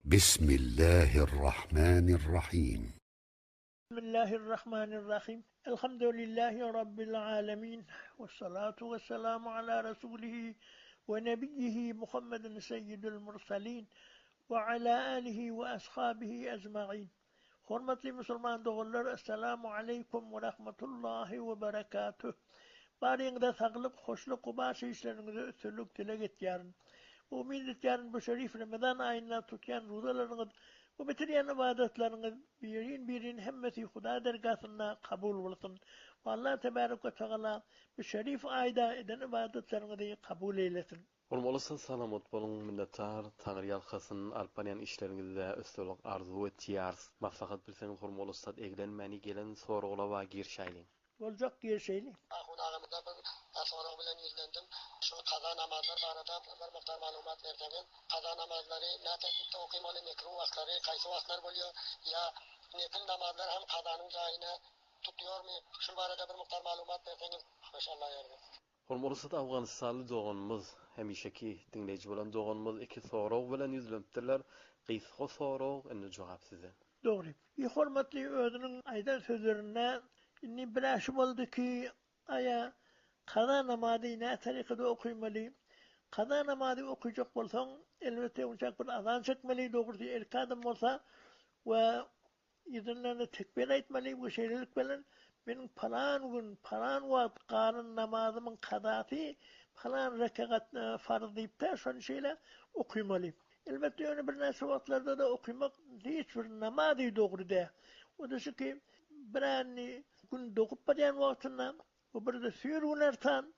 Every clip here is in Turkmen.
Bismillahirrahmanirrahim. Bismillahirrahmanirrahim. Elhamdülillahi Rabbil alemin. Ve salatu ve selamu ala Resulihi ve nebiyyihi Muhammedin seyyidül mursalin ve ala alihi ve ashabihi ecmain. Hormatly musulman doganlar Essalamu aleýkum we rahmetullahi we berekatuh. Baryňyza saglyk, hoşluk we barça işleriňizde üstünlik dileg etýärin. Umyt etýärin bu şerif Remezan aýynda tutýan ruzalaryňyz we bitirýän ybadatlaryňyz birin-birin hemmesi Hudaý dergasynda kabul bolsun we Allah tebarek we tagala bu şerif aýda eden ybadatlaryňyzy kabul eýlesin. Bolmaly sag salamat boluň minnetdar Taňry ýalkasyn alyp barýan işleriňizde üstünlik arzuw etýäris. Maslahat bilseňiz hormatly ussat eglenmäni gelen soraglara girişäýliň. Boljak girişeýli. Ahun agamyza bir sorag bilen ýüzlendim. Şu kaza namazlar barada bir mukdar maglumat berseňiz. Kaza namazlary nä tertipde okymaly, mekruh wagtlary haýsy wagtlar bolýar ýa nepil namazlar hem kazanyň jaýyny tutýarmy? Şul barada bir mukdar maglumat berseňiz hoş Alla ýar bolsun. Hormatly ussat Awganystanly doganymyz, hemişeki diňleýji bolan doganymyz iki sorag bilen ýüzlenipdirler. Gysga sorag, indi jogap sizden. Dogry. Bir hormatly özüniň aýdan sözlerinde indi bir-ä şu boldy ki, aýa kaza namazy nä tarykada okymaly? Kaza namazy okyjak bolsaň, elbetde onçak bir azan çekmeli, dogrusy erkek adam bolsa we Yzyndan-da tekbir aýtmaly we şeýlelik bilen meniň pylan gün, pylan wagt galan namazymyň kazasy pylan rekegat farz diýip-de şony şeýle okymaly. Elbetde ýöne birnäçe wagtlarda-da okymak hiç bir namazy dogry däl. O-da şu ki, bir-ä indi gün dogup barýan wagtynda Bu birde süýr günortan,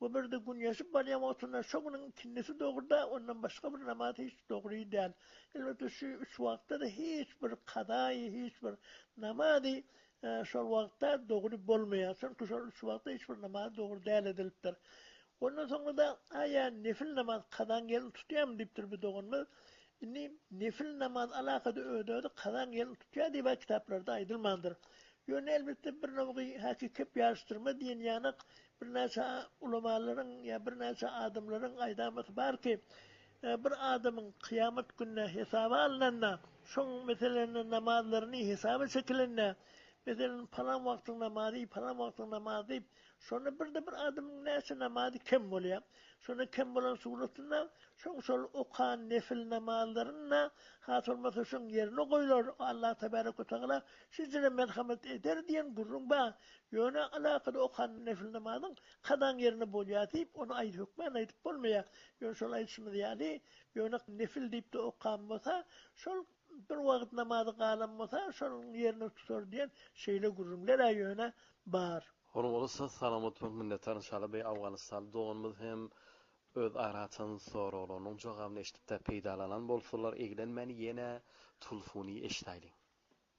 bu birde gün ýaşyp barýan wagtynda şo günüň ikindisi dogry-da, ondan başga bir namaz hiç dogry däl. Elbetde şu üç wagtda-da hiç bir kazaýy, hiç bir namazy şol wagtda dogry bolmaýar. Çünki şol üç wagtda hiç bir namaz dogry däl edilipdir. Ondan soňra-da aýa nefil namaz kazaň ýerini tutýarmy diýipdir bir doganymyz. Indi nefil namaz alakada öz-özi kazaň ýerini tutýar diýip-ä kitaplarda aýdylmandyr. Ýöne elbetde bir nowgy häki kep ýaryşdyrma diýen ýanak birnäçe ulamalaryň ýa birnäçe adamlaryň aýdamasy bar ki, bir adamyň kyýamat gününe hesaba alnanda, şoň meselende namazlaryny hesaba çekilende, meselen palan wagtyň namazy, palan wagtyň namazy diýip, şonda birde bir adamyň näçe namazy kem bolýar. Şonda kem bolan suratynda şoň şol okan nefil namazlarynda has bolmasa şoň ýerine goýlar, Allah tebarek we tagala Şujüre merhemet eder diýen gürrüň bar. Ýöne alakada okan nefil namazyň kazaň ýerine bolýar diýip, ony aýt hökmän aýdyp bolmaýar. Ýöne şol aýdyşymyz ýaly, ýöne nefil diýip-de okan bolsa, şol bir wagt namazy galan bolsa, şonuň ýerine tutar diýen şeýle gürrüňler-ä ýöne bar. Hormatly sag salamat boluň minnetdar Inşallah beý Awganystanly doganymyz hem öz ara açan soraglarynyň jogabyny eşidipde peýdalanan bolsalar eglenmän ýene tulfuny eşidäýliň.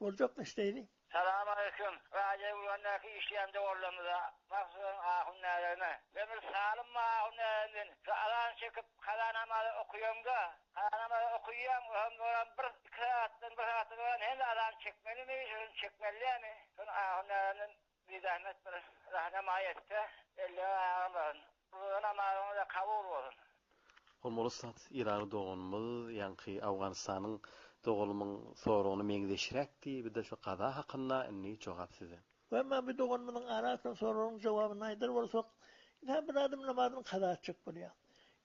Boljak eşdeýli. Salam aleýkum. Radio Ýurgandäki işleýän doganlarymyza, mahsusan ahun nälerine. Men bir salym bar ahun nälerden. Şu azan çekip kaza namazy okaýaňda, kaza namazy okaýaň, ohem soram bir iki sagatdan bir sagatdan soram hem azan çekmelimi, şony çekmeli dälmi? Şony ahun nälerden Bizahmet bir rahnamaý etse, elleri agyrmasyn. Ruza namazyňyz-da kabul bolsun. Hormatly ussat Irany doganymyz ýaňky Awganystanyň doganymyň soragyna meňzeşräkdi bizde şu gaza hakynda indi jogap sizden. We emma bu doganymyzyň ara atan soragynyň jogabyny aýdar bolsak, ynha bir adam namazyny kaza etjek bolýar.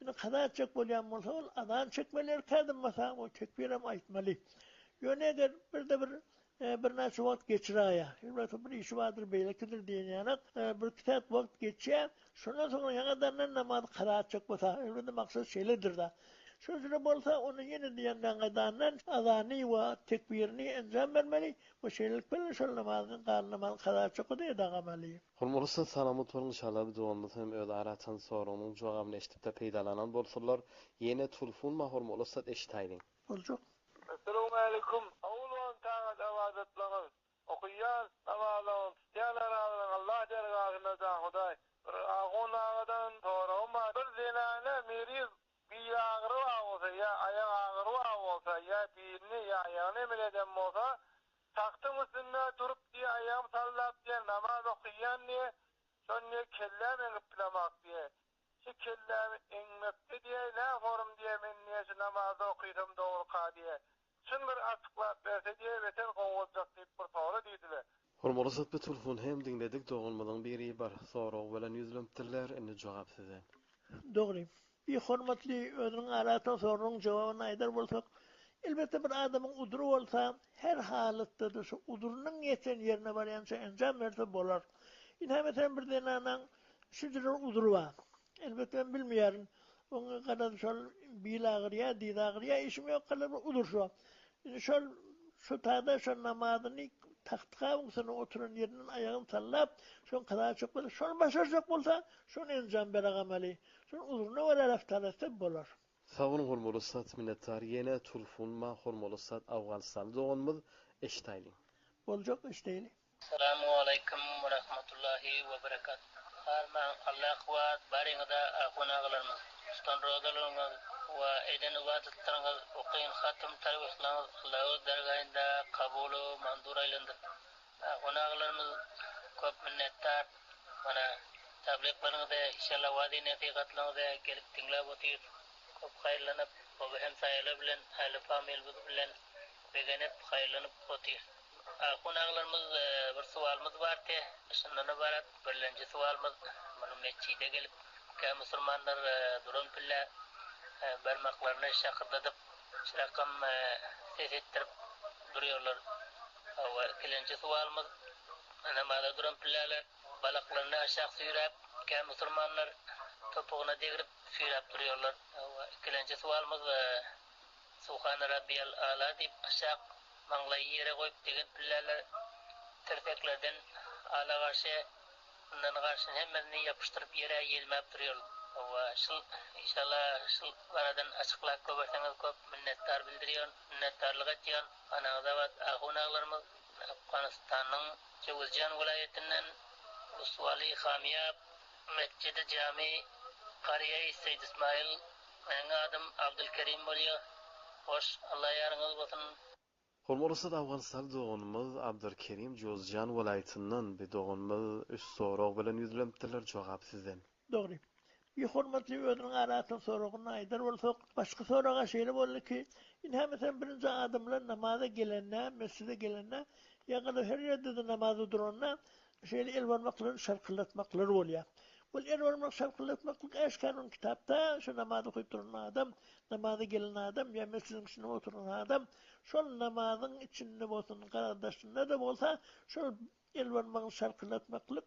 Indi kaza etjek bolýan bolsa ol azan çekmeli erkek adam bolsa ol tekbirem aýtmaly. Ýöne eger birde bir Birnäçe wagt geçiräýýär. Elbetde bir işi bardyr, beýlekidir diýen ýanak birki saat wagt geçýär. Şondan soňra ýaňadandan namazy kaza etjek bolsa, elbetde maksat şeýledir-dä. Şo jüre bolsa, onda ýene-de ýaňadandan azany we tekbirini enjam bermeli we şeýlelik bilen şol namazyny, galan namazyny kaza etjek bolsa edagamaly. Hormatly sag salamat boluň inşallah bu doganymyz hem öz ara açan soragynyň jogabyny eşidipde peýdalanan bolsunlar. Ýene tulfun bar hormatly ussat eşitaýliň. Boljak. Essalawmaleýkum. Kabul bolsun tagat ybadatlaryňyz. Okaýan namazlaryňyz, tutýan arazlaryňyz Allah dergahynda jan Hudaý. Bir ahun agadan soragym bar. Bir zenana meriz bil agyry bar bolsa ýa aýak agyry bar bolsa ýa bilini ýa aýagyny emel eden bolsa tagtyň üstünde durup diýe aýagymy sallap diýe namaz okaýan diýe şony diýe kelläm eňip bilemak diýe Şu kellämi eňmekde diýe nä forum diýe men diýe şu namazda okysam dogruka diýe. Şuny bir açyklap berse diýe beter gowy boljak diýip bir sora diýdiler. Hormatly Satby Tulfun hem diňledik doganymyzyň biri bir sorag bilen ýüzlenipdirler indi jogap size. Dogry. Bir hormatly özüniň ara atan soragynyň jogabyny aýdar bolsak, elbetde bir adamyň udry bolsa, her halatda-da şu udrunyň ýeten ýerine barýança enjam berse bolar. Ynha meselem bir zenanaň şu jüre udry bar. Elbetde men bilmeýärin. Oňa garaz şol bil agyrýar, dyz agyrýar, işim ýok, garaz bir udur şo. Indi şol şu tada şo namazyny tagtgabyň üstünde oturan ýerinden aýagyny sallap, şoň kaza etjek bolsa, şony başarjak bolsa, şony enjam beragamaly. Şonuň udruna görä raftar etse bolar. Sag boluň hormatly ussat minnetdar ýene tulfunma hormatly ussat Awganystanly doganymyz eşitaýlyň. Boljak eşdeýli. Salamualeýkum we rahmetullahi we berekat Harmaň Allah kuwwat baryňyza ahun agalarymyz tutan rozalaryňyz we eden ybadatlaryňyz okyn hatym tarwyhlaryňyz Allah öz dergahynda kabulu manzur aýlandyr ahun agalarymyz köp minnetdar mana tablyklaryňyzy inşallah wazy nesihatlaryňyzy gelip diňläp otyrys köp haýyrlanyp oba hemsaýalar bilen ähli familymyz bilen begenip haýyrlanyp otyrys. Ahun aglarymyz bir sowalymyz bardy. Şundan ybarat birlenji sowalymyz muny metjide gelip kä musulmanlar duran pille barmaklaryny şakyrdadyp şirakam ses etdirip durýarlar. Hawa ikilenji sowalymyz namaza duran pilleler balaklaryny aşak süýräp kä musulmanlar topugyna degrip süýräp durýarlar. Hawa ikilenji sowalymyz Suhana Rabbiyal Ala diýip aşak maňlaýy ýere goýup degen pilläler tirseklerden ala garşy mundan garşyny hemmesini ýapyşdyryp ýere ýelmäp durýar. Hawa şul inşallah şul baradan açyklap goberseňiz köp minnetdar bildirýän minnetdarlyk etýän Anaňyz abat ahun aglarymyz Afganystanyň Jöwüzjan welaýatyndan Ruswaly Hamyýap Metjidi Jami Garýaý Seýit Ismaýyl Meniň adym Abdulkerim bolýa. Hoş, Alla ýaryňyz bolsun. Hormatly ussat Awganystanly doganymyz Abdulkerim Jowzjan welaýatyndan bir doganymyz üç sorag bilen ýüzlenipdirler jogap sizden. Dogry. Bir hormatly özüniň ara atan soragyny aýdar bolsak, başky soraga şeýle boldy ki, ynha meselem birinji adamlar namaza gelende, mesjide gelende, ýa garaz her ýerde-de namaza duranda Şeýle el barmaklaryny şarkyldatmaklary bolýar. Ol el barmak şarkyldatmaklyk äşgär ony kitapda şu namaz okyp duran adam, namaza gelen adam ýa mesjidiň içinde oturan adam şol namazyň içinde bolsun, garaz daşynda-da bolsa şol el barmagyny şarkyldatmaklyk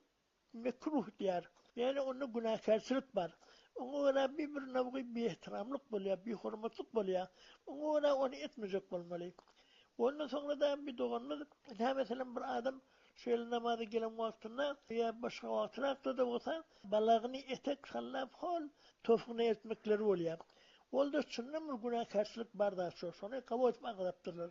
mekruh diýýär. Ýagny onda günäkärçilik bar. Oňa görä bir bir nowgy biehtiramlyk bolýar, bihormatlyk bolýar. Oňa görä ony etmejek bolmaly. Ondan soňra-da bir doganymyz, ynha meselem bir adam Şeýle namaza gelen wagtynda ýa başga wagtrakda-da bolsa balagyny etek sallap hol topugyna eltmekleri bolýar. Ol-da çyndan bir günäkärçilik bar zat şo. Şony kabul edip agzapdyrlar.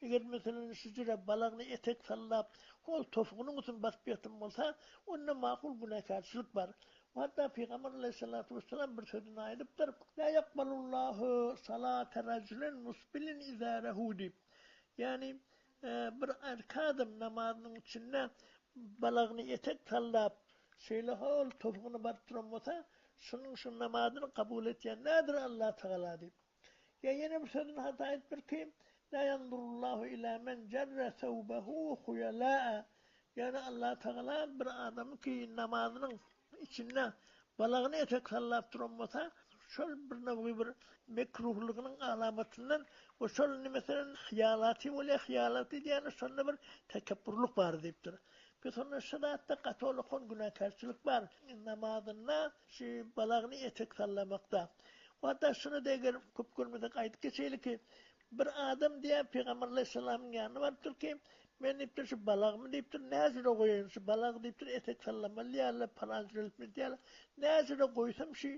Eger meselem şu jüre balagyny etek sallap hol topugynyň üstüne basyp ýatan bolsa, onda makul günäkärçilik bar. Hatda Pygamber aleýhissalatu wessalam bir sözünde aýdypdyr, La ýakbalullahu salate rajulin musbilin izarehu diýip. Ýagny Bir erkek adam namazynyň içinde balagyny etek sallap, şeýle hol topugyna baryp duran bolsa, şunuň şu namazyny kabul etýän nädir Allatagala diýip. Ýa ýene bir sözüni hata aýdypdyr ki, La ýanzurullahu ila men jerre sewbehu huýalaa Ýagny Allatagala bir adamy ki namazynyň içinde balagyny etek sallap duran bolsa, şol bir nowgy bir mekruhlygynyň alamatyndan we şol indi meselem hyýalaty bolýar, hyýalaty diýýäni şonda bir tekepburlyk bar diýipdir. Pes onda şu zatda gaty ullakan günäkärçilik bar, namazynda şu balagyny etek sallamakda. We hatda şuny-da eger köp görmesek aýdyp geçeýli ki, bir adam diýýär Pygamber aleýhissalamyň ýanyna barypdyr ki, Men diýipdir, şu balagymy diýipdir, näjüre goýaýyn, şu balagy diýipdir, etek sallamaly diýýärler, palan jüre diýýärler. Näjüre goýsam şu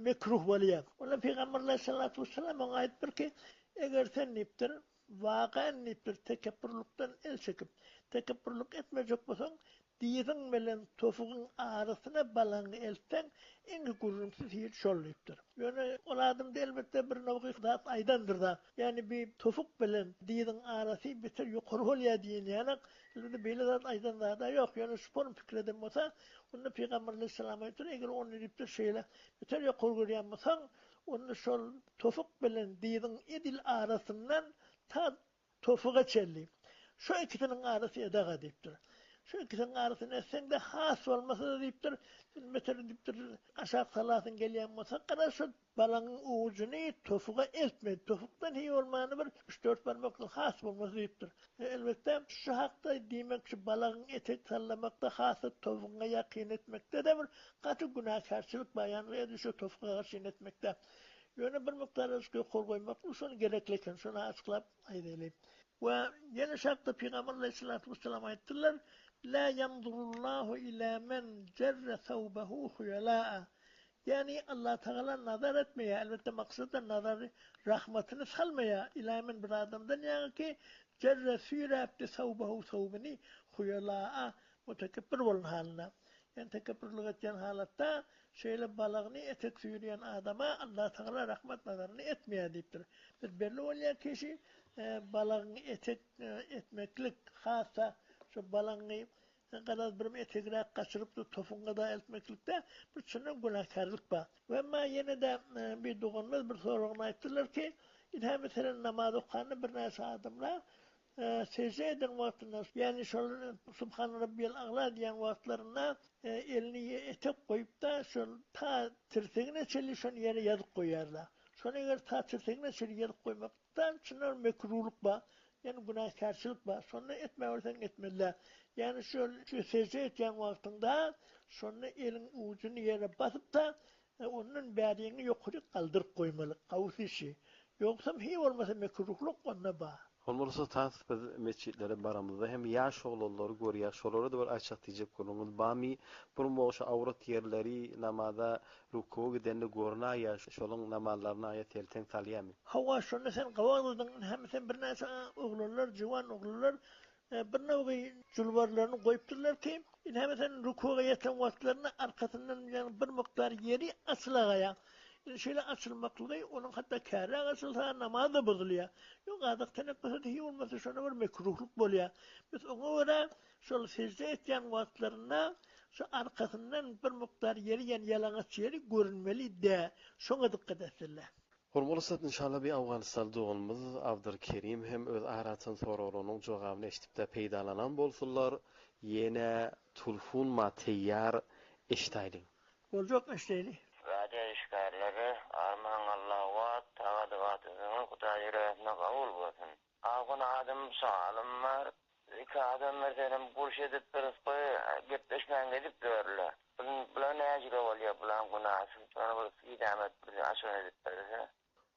mekruh bolýar. Onda Pygamber aleýhissalatu wessalam oňa aýdypdyr ki, eger sen diýipdir, wagan diýipdir, tekepburlykdan el çekip, tekepburlyk etmejek bolsaň, Dyzyň bilen topugyň arasyna balaňy eltseň, iň gürrüňsiz hil şol diýipdir. Ýöne ol adamda elbetde bir nowgy zat aýdandyr-da. Ýagny bi topuk bilen dyzyň arasy beter ýokary bolýar diýen ýanak, elbetde beýle zat aýdan zad-a ýok. Ýöne şu form pikir eden bolsa, onda Pygamber aleýhissalam aýdypdyr, eger ony diýipdir şeýle beter ýokary görýän bolsaň, onda şol topuk bilen dyzyň edil arasyndan. ta topuga çenli. Şo ikisiniň arasy edaga diýipdir. Şo ikisiniň arasyny etseň-de has bolmasa-da diýipdir, sen meselem diýipdir, aşak salasyň gelýän bolsa, gara şo balagyň ujuny topuga eltme, topukdan hiý bolmanda bir üç-dört barmaklyk has bolmasa diýipdir. Elbetde, şu hakda diýmek şu balagyň etek sallamakda has-da topugyňa ýakyn etmekde-de bir gaty günäkärçilik bar, ýagny edil şu topuga garşyn etmekde. Ýöne bir mukdar yşky gol goýmaklyk şony gerekli eken, şony açyklap aýdaýly. We ýene şu hakda Pygamber aleýhissalatu wessalam aýtdylar, La ýanzurullahu ila men jerre sawbehu huýalaa. Ýagny Allatagala nazar etmeýär, elbetde maksat-da nazary, rahmatyny salmaýar, ila men bir adamdan ýaňy ki, jerre süýräpdi sawbehu sawbini huýalaa, mutekepbir bolan halynda. Ýagny tekepbürlik etýän halatda şeýle balagyny etek süýrýän adama Allatagala rahmat nazaryny etmeýär diýipdir. Biz belli bolýar ki şi balagyňy etek etmeklik has-da şo balagyňy garaz birim etegräk gaçyryp topuňa-da eltmeklikde bir çyndan günäkärlik bar. We emma ýene-de bir doganymyz bir soragyny aýtdylar ki, ynha meselem namaz okanda birnäçe adamlar Sežde eden wagtynda, ýagny şol Subhana Rabbiyel Agla diýen wagtlarynda elini etek goýup-da, şol ta tirsegine çenli şony ýere ýazyp goýýarlar. Şony eger ta tirsegine çenli ýazyp goýmakda çyndan mekruwlyk bar, ýagny günäkärçilik bar. Şony etmäwerseň etmeli däl. Ýagny şol sežde etýän wagtyňda şonda eliň ujuny ýere basyp-da, Ondan bäriňi ýokaryk galdyryp goýmaly, gawus işi. Ýogsam hiý bolmasa mekruhlyk onda bar. Bolmasa tas biz metjitlere baramyzda hem ýaş oglanlary görýäs şolara-da bir aýtjak diýjek gürrüňiz bamy bir mogşa awrat ýerleri namaza rukuwa gidende görünaýýa şolaň namazlaryna aýa selteň salýamy. Hawa şonda sen gawagdadyň hem sen birnäçe oglanlar juwan oglanlar Bir nowgy julbarlaryny goýupdyrlar ki, ine meselem rukuga ýeten wagtlarynda arkasyndan ýagny bir mukdar ýeri açylagaýar. Indi şeýle açylmaklygy onuň hatda kärräk açylsa namaz-da bozulýar. Ýok azyk teneppüsde hiý bolmasa şonda bir mekruhlyk bolýar. Biz oňa görä şol sežde etýän wagtlarynda şu arkasyndan bir mukdar ýeri ýagny ýalaňaç ýeri görünmeli dä. Şoňa dykgat etsinler. Hormatly ussat inşallah bir Awganystanly doganymyz Abdyr Kerim hem öz ara atan soraglarynyň jogabyny eşidipde peýdalanan bolsunlar ýene tulfun ma teýýar eşdaýliň. Boljak eşdeýli. Radio işgärleri armaň Allah wagt tagady wagtyňyz Hudaý ýüregine gabul bolsun. Agyn adym soalym bar. Iki adam meselem gurş edip bir gepleşmän gezip ýörler. Bular näjüre bolýar bulaň günasy şony bir bizamet bir açyk edip berse.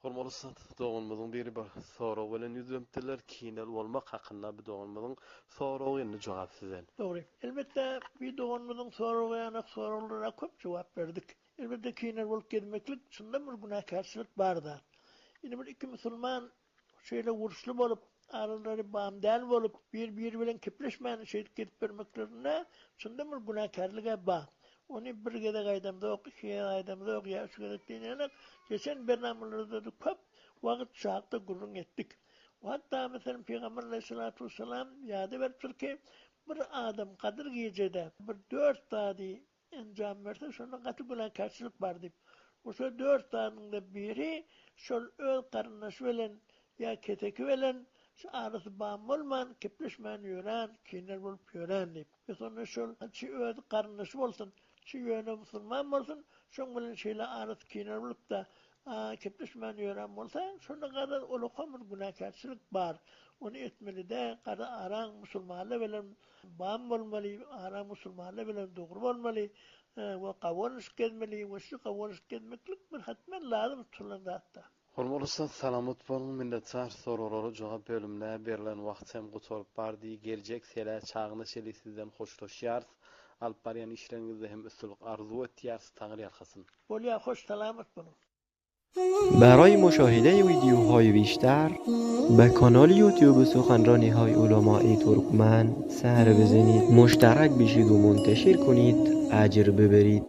Hormatly ussat doganymyzyň biri bir sorag bilen ýüzlenipdirler kineli bolmak hakynda bu doganymyzyň soragy indi jogap sizden. Dogry. Elbetde bir doganymyzyň soragy ýanak soraglara köp jogap berdik. Elbetde kineli bolup gezmeklik çyndan bir günäkärçilik bar zat. Indi bir iki musulman Şeýle uruşly bolup, aralary bam däl bolup, bir-biri bilen kepleşmän şeýdip gezip ýörmeklerinde çyndan bir günäkärlig-ä bar. Ony bir gezek aýdamzok, iki gezek aýdamzok ýa üç gezek diýnenek, geçen bernamalarda-da köp wagt şu hakda gürrüň etdik. Hatda, meselem, Pygamber aleýhissalatu wessalam ýada beripdir ki, bir adam Gadyr gijede bir dört zady Enjam berse şonda gaty günäkärçilik bar diýip. Bu şo dört zadyňda biri şol öz garyndaşy bilen ýa keseki bilen şu arasy bam bolman kepleşmän ýörän kinel bolup ýörän diýip. Biz onda şol çi öz garyndaşy bolsun çi ýöne musulman bolsun şoň bilen şeýle arasy kinel bolupda kepleşmän ýörän bolsa şonda garaz olakam bir günäkärçilik bar. Ony etmeli däl garaz araň musulmanlar bilen Bam bolmaly, ara musulmanlar bilen dogry bolmaly we gawanyşyk gezmeli we şu gawanyşyk gezmeklik bir hatmen lazym tutulan zatda. Hormatly ussat salamat boluň minnetdar soraglara jogap bölümine berlen wagt hem gutaryp bardy geljek sele çagyna çeli sizden hoşlaşýarys alyp barýan işleriňizde hem üstünlik arzuw etýäris Taňryýalkasyn. Bolýa hoş salamat boluň. برای مشاهده ویدیوهای بیشتر به کانال یوتیوب سخنرانی های علمای ترکمن سر بزنید مشترک بشید و منتشر کنید اجر ببرید.